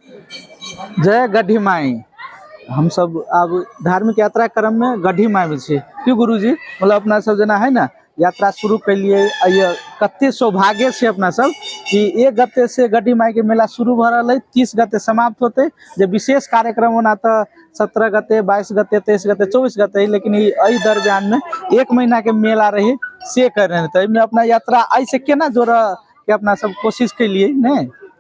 जय गढ़ी माई। हमसब आब धार्मिक यात्रा क्रम में गढ़ी माई में छी। क्यों गुरुजी? मतलब अपना सब जेना है ना यात्रा शुरू कैलिए, कते सौभाग्य छै अपना सब कि 1 गते से गढ़ी माई के मेला शुरू भ रहल है, 30 गते समाप्त होते। जे विशेष कार्यक्रम होना तो 17 गते, 22 गते, 23 गते, 24 गते है, लेकिन एहि दरमियान में 1 महीना के मेला रही से कर रहे हैं। तो एहिमे अपना यात्रा ऐसे केना जोड़ के अपना सब कोशिश कैलिए ने?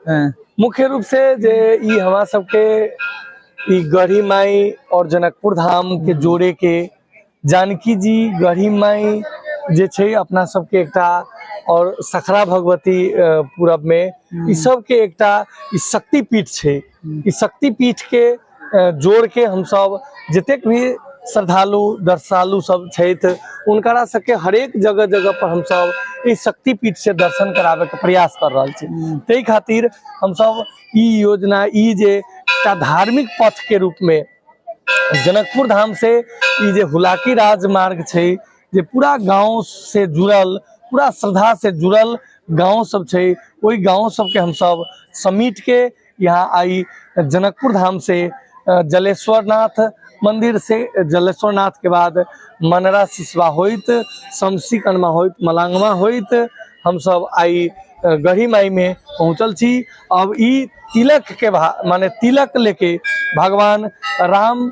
हाँ। मुख्य रूप से जे ई हमरा सबके ई गढ़ी माई और जनकपुर धाम के जोड़े के जानकी जी गढ़ी माई जे छै अपना सबके एकटा और सखरा भगवती पूरब में ई सबके एकटा ई शक्तिपीठ छै। ई शक्तिपीठ के जोड़ के हमसब जतेक भी श्रद्धालु दर्शालु सब छथि उनकरा सबके हरेक जगह जगह पर हमसब ई शक्तिपीठ से दर्शन कराबे के प्रयास कर रहल छी। ताहि खातिर हमसब ई योजना ई जे एकटा धार्मिक पथ के रूप में जनकपुर धाम से ई जे हुलाकी राजमार्ग छै जे पूरा गाँव से जुड़ल पूरा श्रद्धा से जुड़ल गाँव सब छै, ओहि गाँव सबके हमसब समेट के यहाँ आई जनकपुर धाम से जलेश्वरनाथ मंदिर से जलेश्वरनाथ के बाद मनरा सिसवा होइत शमसी कनमा होइत मलांगमा होइत हमसब आई गढ़ी माई में पहुँचल छी। अब ई तिलक के माने तिलक लेके भगवान राम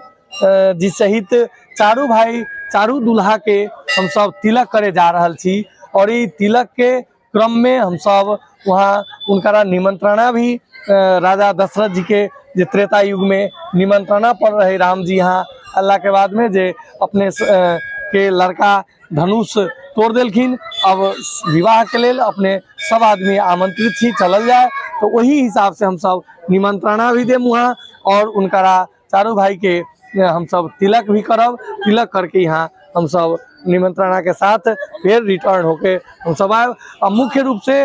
जी सहित चारू भाई चारू दुल्हा के हमसब तिलक करे जा रहल छी और ई तिलक के क्रम में हमसब वहाँ उनकरा निमंत्रणा भी राजा दशरथ जी के जे त्रेता युग में निमंत्रणा पड़ रहे राम जी यहाँ अल्लाह के बाद में जे अपने के लड़का धनुष तोड़ देलखिन, अब विवाह के लेल अपने सब आदमी आमंत्रित छी चलल जाए, तो वही हिसाब से हमसब निमंत्रणा भी देम वहाँ और उनकरा चारू भाई के हमसब तिलक भी करब। तिलक करके यहाँ हमसब निमंत्रणा के साथ फिर रिटर्न होके हमसब आयब। आ मुख्य रूप से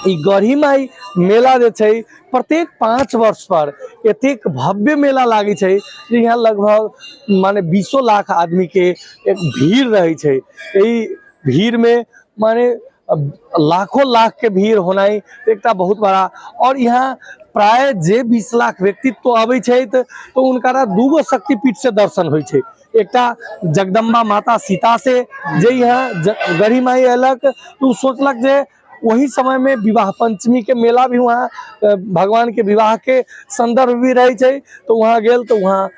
ई गढ़ी माई मेला जे छै प्रत्येक 5 वर्ष पर एतेक भव्य मेला लागै छै जे यहाँ लगभग माने 20 लाख आदमी के एक भीड़ रहै छै। एहि भीड़ में माने लाखों लाख के भीड़ होनाइ एकटा बहुत बड़ा, और यहाँ प्राय जे 20 लाख व्यक्तित्व आबै छै तो उनकरा दूगो शक्तिपीठ से दर्शन होइ छै। एकटा जगदम्बा माता सीता से जे यहाँ गढ़ी माई अयलक तो उ सोचलक जे वही समय में विवाह पंचमी के मेला भी वहाँ भगवान के विवाह के संदर्भ भी रहे छै, तो वहाँ गेल तो वहाँ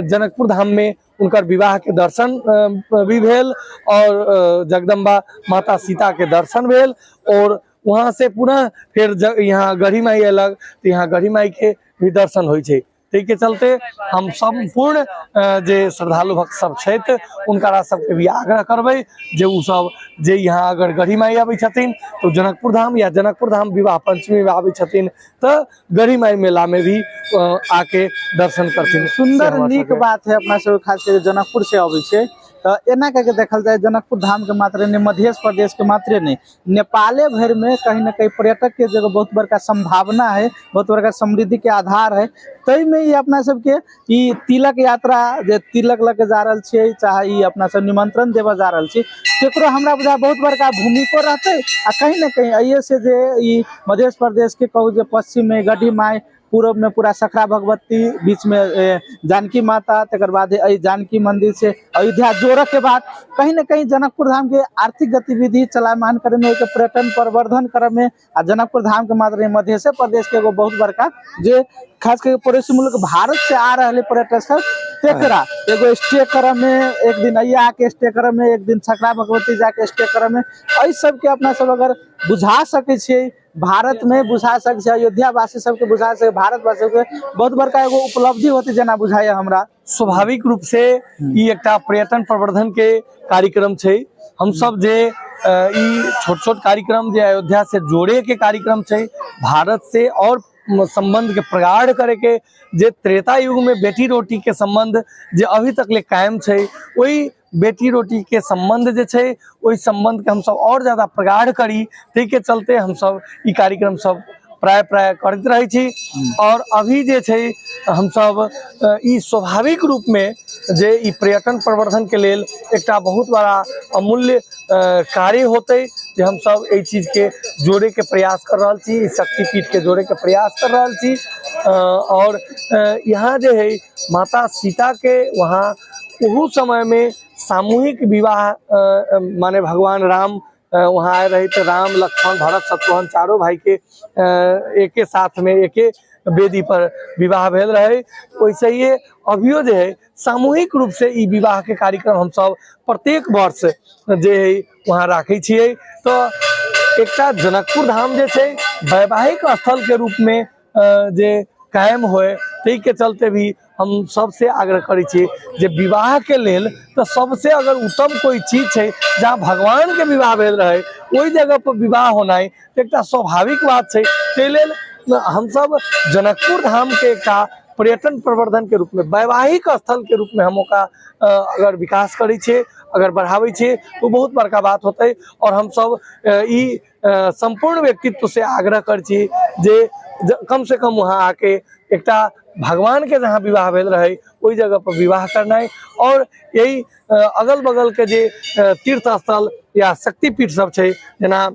जनकपुर धाम में उनकर विवाह के दर्शन भी भेल और जगदम्बा माता सीता के दर्शन भेल और वहाँ से पुनः फिर यहाँ गढ़ी माई अयलक तो यहाँ गढ़ी माई के भी दर्शन होइ छै। ताहि के चलते हम सम्पूर्ण जे श्रद्धालु भक्त सब छथि उनकरा सबके भी आग्रह करबै जे उ सब जे यहाँ अगर गढ़ी माई आबै छथिन तो जनकपुर धाम या जनकपुर धाम विवाह पंचमी में आबै छथिन तो गढ़ी माई मेला में भी आके दर्शन करथिन। सुंदर से हमरा नीक सबके बात है अपना सब खास करके जनकपुर से अबै छै तो एना करके देखल जाए जनकपुर धाम के मात्र नहीं, मध्य प्रदेश के मात्र नहीं, नेपाले भर में कहीं ना कहीं पर्यटक के जगह बहुत बड़का संभावना है, बहुत बड़का समृद्धि के आधार है। तई में ये अपना सबके ई तिलक यात्रा जे तिलक लके जा रहल छियै, चाहे ई अपना सब निमंत्रण देबऽ जा रहल छी, तेकरो हमरा बुझा बहुत बड़का भूमिको रहतै। आ कहीं ना कहीं एहिए से जे ई मध्य प्रदेश के कहू जे पश्चिम में गढ़ी माई, पूरब में पूरा सखरा भगवती, बीच में जानकी माता, तकर बाद एहि जानकी मंदिर से अयोध्या जोड़े के बाद कहीं ना कहीं जनकपुर धाम के आर्थिक गतिविधि चलायमान करे में, ओहिके पर्यटन प्रवर्धन करे में आ जनकपुर धाम के मात्र मध्य प्रदेश के एगो बहुत बड़का जे खास करके पड़ोसी मुल्क भारत से आ रहे पर्यटक सब तेकरा एगो स्टे करे में, एक दिन अइया आके स्टे करे में, एक दिन सखरा भगवती जाके स्टे करे में, एहि सबके अपना सब अगर बुझा सकै छियै, भारत में बुझा सकै छियै, अयोध्यावासी सबके बुझा सकै, भारतवासी सबके बहुत बड़का एगो उपलब्धि होती जेना बुझाइए हमरा। स्वाभाविक रूप से ई एकटा पर्यटन प्रवर्धन के कार्यक्रम छै। हम सब जे ई छोट छोट कार्यक्रम जे अयोध्या से जोड़े के कार्यक्रम छै, भारत से और संबंध के प्रगाढ़ करे के, जे त्रेता युग में बेटी रोटी के संबंध जे अभी तक ले कायम छै, ओहि बेटी रोटी के संबंध जे छै ओहि संबंध के हमसब और ज्यादा प्रगाढ़ करी, ताहि के चलते हमसब ई कार्यक्रम सब प्राय प्राय करैत रहै छी। और अभी जे छै हमसब ई स्वाभाविक रूप में जे ई पर्यटन प्रवर्धन के लेल एकटा बहुत बड़ा अमूल्य कार्य होतै जे हमसब एहि चीज के जोड़े के प्रयास कर रहल छी, ई शक्तिपीठ के जोड़े के प्रयास कर रहल छी। और यहाँ जे है माता सीता के वहाँ ओहू समय में सामूहिक विवाह, माने भगवान राम वहाँ आए रहे तो राम, लक्ष्मण, भरत, शत्रुघ्न चारों भाई के एके साथ में एके वेदी पर विवाह भेल रहे। वैसे ही अभियो जे है सामूहिक रूप से ई विवाह के कार्यक्रम हम सब प्रत्येक वर्ष जे है वहाँ राखै छियै। तो एकटा जनकपुर धाम जे छै वैवाहिक स्थल के रूप में जे कायम होए, ताहि के चलते भी हम सबसे आग्रह करै छी जे विवाह के लेल तो सबसे अगर उत्तम कोई चीज छै जहाँ भगवान के विवाह भेल रहे, ओहि जगह पर विवाह होनाइ एकटा स्वाभाविक बात छै। ताहि लेल हमसब जनकपुर धाम के एकटा पर्यटन प्रवर्धन के रूप में, वैवाहिक स्थल के रूप में हम ओकरा अगर विकास करै छियै, अगर बढ़ाबै छियै, तो बहुत बड़का बात होतै। और हमसब ई सम्पूर्ण व्यक्तित्व से आग्रह करै छी जे कम से कम वहाँ आके एकटा भगवान के जहाँ विवाह भेल रहे ओहि जगह पर विवाह करनाइ, और यही अगल बगल के जे तीर्थ स्थल या शक्तिपीठ सब छै, जेना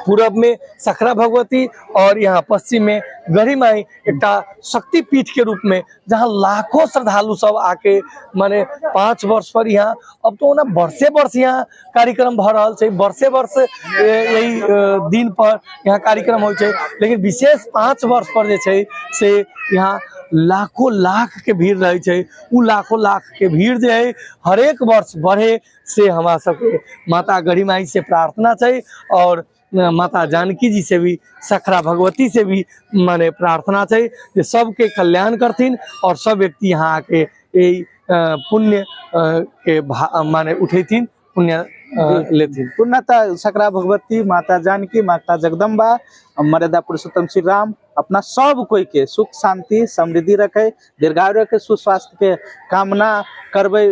पूरब में सखरा भगवती और यहाँ पश्चिम में गढ़ी माई, एकटा शक्तिपीठ के रूप में जहाँ लाखों श्रद्धालु सब आके माने 5 वर्ष पर यहाँ, अब तो ओना वर्षे वर्ष यहाँ कार्यक्रम भऽ रहल छै, वर्षे वर्ष यही दिन पर यहाँ कार्यक्रम होइ छै, लेकिन विशेष 5 वर्ष पर जे छै से यहाँ लाखों लाख के भीड़ रहै छै। उ लाखों लाख के भीड़ जे है हरेक वर्ष बढ़े से हमरा सबके माता गढ़ी माई से प्रार्थना छै, और माता जानकी जी से भी, सखरा भगवती से भी माने प्रार्थना छै जे सबके कल्याण करथिन और सब व्यक्ति यहाँ आके यही पुण्य के माने उठेथिन, पुण्य लेथिन। पूर्णतः सकरा भगवती, माता जानकी, माता जगदम्बा, मर्यादा पुरुषोत्तम श्री राम अपना सब कोई के सुख शांति समृद्धि रखे, दीर्घायु रखे, सुस्वास्थ्य के कामना करबै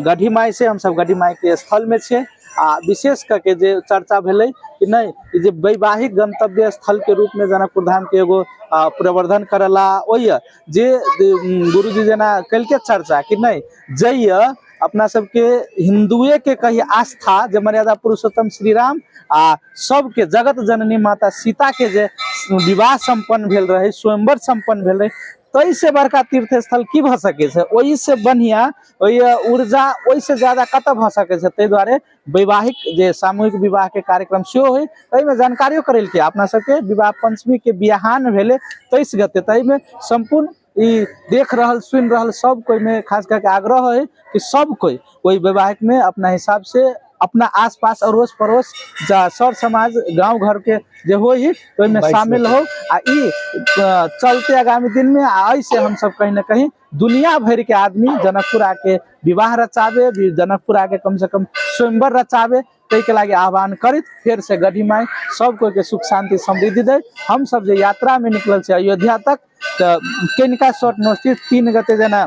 गढ़ी माई से। हम सब गढ़ी माई के स्थल में छियै आ विशेष करके जे चर्चा भेलै कि नहीं, ई जे वैवाहिक गंतव्य स्थल के रूप में जनकपुर धाम के एगो प्रवर्धन करला, ओहि जे गुरुजी जेना कलके चर्चा कि नहीं जइय अपना सबके हिंदुए के कही आस्था जे मर्यादा पुरुषोत्तम श्री राम आ सबके जगत जननी माता सीता के जे विवाह संपन्न भेल रहे, स्वयंवर संपन्न भेल रहे, तै से बड़का तीर्थ स्थल की भऽ सकै छै? ओहि से बढ़िया, ओहि ऊर्जा ओहि से ज्यादा कतऽ भऽ सकै छै? ताहि दुआरे वैवाहिक जे सामूहिक विवाह के कार्यक्रम सेहो होइ, ताहिमे जानकारियो करेलकै अपना सबके विवाह पंचमी के बिहान भेलै 23 गते, ताहिमे सम्पूर्ण ई देख रहल सुनि रहल सब कोई में खास करके आग्रह है कि सब कोई ओहि वैवाहिक में अपना हिसाब से अपना आस पास अड़ोस पड़ोस जा सर समाज गांव घर के जे हो ही ओहिमे 22 शामिल हो आ ई चलते आगामी दिन में। आ ऐसे हम सब कहीं ना कहीं दुनिया भर के आदमी जनकपुर आके विवाह रचावे, जनकपुर आके कम से कम स्वयंवर रचावे, ताहि के लागे आह्वान करैत फेर से गढ़ी माई सब कोई के सुख शांति समृद्धि दे। हम सब जे यात्रा में निकलल छै अयोध्या तक, तऽ कनिका शॉर्ट नोटिस 3 गते जेना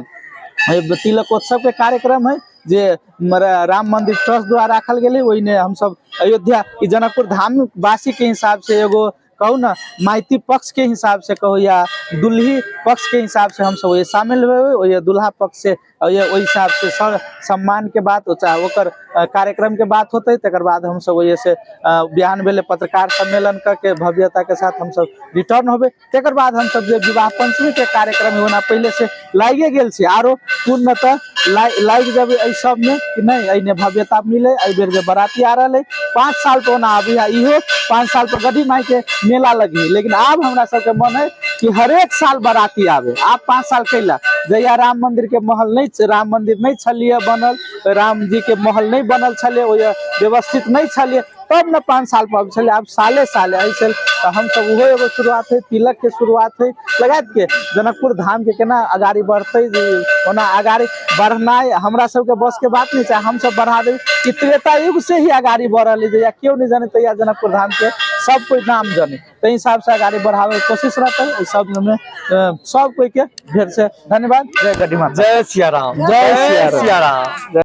तिलकोत्सव के कार्यक्रम है जे राम मंदिर ट्रस्ट द्वारा राखल गेलै, ओहिमे हमसब अयोध्या ई जनकपुर धाम वासी के हिसाब से एगो कहू ना माइती पक्ष के हिसाब से कहू या दुल्ही पक्ष के हिसाब से हमसब ओहि शामिल हेबै, ओहि दुल्हा पक्ष से ओहि हिसाब से सर सम्मान के बात चाहे ओकर कार्यक्रम के बात होतै। तकर बाद हमसब ओहि से बिहान भेलै पत्रकार सम्मेलन करके भव्यता के साथ हमसब रिटर्न होबै। तकर बाद हमसब जे विवाह पंचमी के कार्यक्रम है ओना पहिले से लागे गेल छै, आरो पूर्णतः लागि जेबै एहि सब में कि नहीं एहिमे भव्यता मिले। एहि बेर जे बराती आ रहल है 5 साल पर ओना अभी इहो 5 साल पर गढ़ी माई के मेला लगी, लेकिन आब हमरा सबके मन है कि हरेक साल बराती आवे। आब 5 साल कैला जहिया राम मंदिर के महल नहीं, राम मंदिर नहीं छलिए बनल, राम जी के महल नहीं बनल छलिए, ओहि व्यवस्थित नहीं छलिए, तब न 5 साल पर छलिए, आब साले साले ऐसे तो हम सब उहो एगो शुरुआत है, तिलक के शुरुआत है लगात के जनकपुर धाम के केना अगाड़ी बढ़ते, ओना अगाड़ी बढ़नाइ हमरा सबके बस के बात नहीं छै, हम सब बढ़ा देबै कि त्रेता युग से ही अगाड़ी बढ़ल है, जहिया केओ नहीं जाने तहिया जनकपुर धाम के सब कोई नाम जाने, ताहि हिसाब से अगाड़ी बढ़ावे के कोशिश रहते। एहि सब में सब कोई के ढेर से धन्यवाद। जय गढ़ी माता। जय सिया राम। जय सिया राम। सिया राम।